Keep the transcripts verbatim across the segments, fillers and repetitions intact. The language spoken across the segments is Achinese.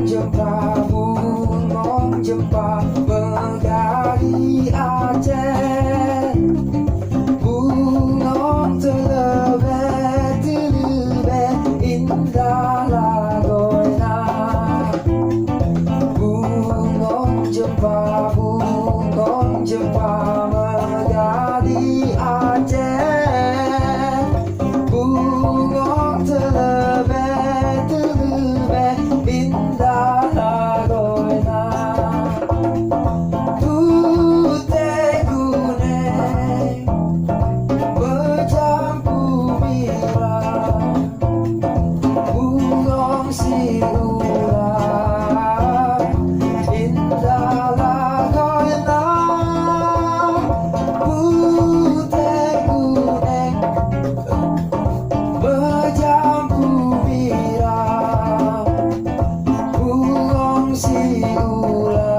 Jeumpa, bungöng jeumpa meugadih Aceh. Bungöng teuleubeh, teuleubeh indah lagoina. Bungöng jeumpa, bungöng jeumpa meugadih Aceh. Bungöng teuleubeh, teuleubeh indah lagoina. Putéh guneng meujampu mirah. Bungöng siulah indah lagoina. Putéh guneng meujampu mirah. Bungöng siulah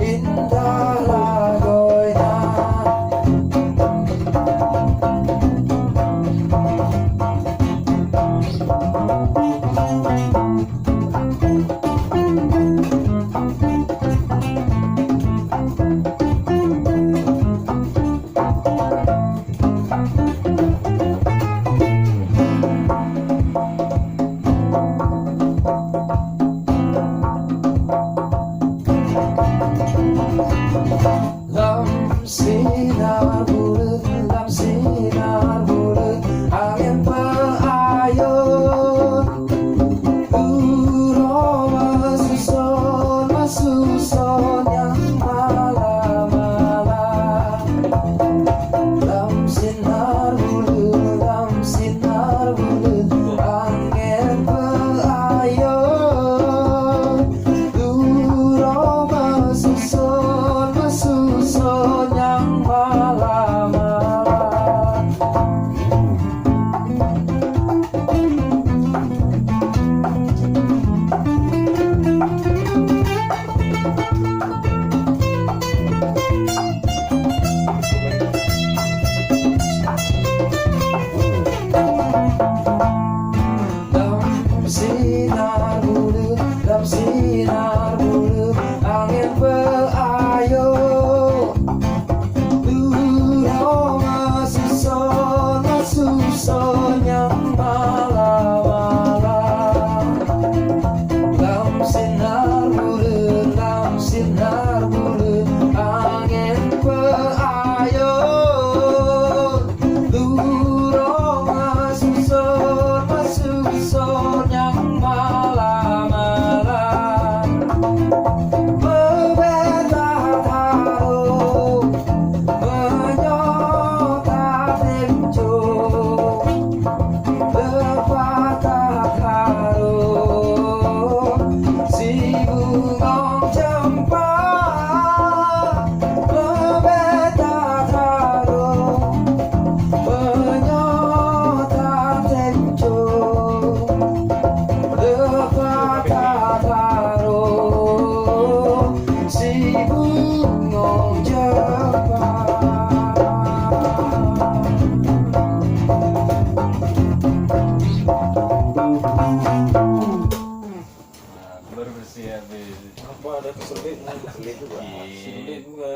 indah lagoina. Lam sinar buleuen, lam sinar buleuen, angén peuayon. Uroe meususon, meususon nyang mala-mala. Lam sinar buleuen, lam sinar buleuen, angén peuayon. Uroe meususon, meususon nyang mala-mala. Lam sinar buleuen, lam sinar buleuen, angén peuayon. Uroe meususon, meususon nyang mala-mala. Lam sinar buleuen, lam sinar buleuen, angén peuayon. Uroe meususon, meususon nyang mala-mala. Meubeda that harôh, meunyoe tatem cok. Leupah that harôh, si bungöng jeumpa. Leubeh that harôh, meunyoe tatem cok. Leupah that harôh, si bungöng jeumpa. Nah, baru bersih habis. Apa ada kesulitan? Sulit juga. Iya. Sulit juga.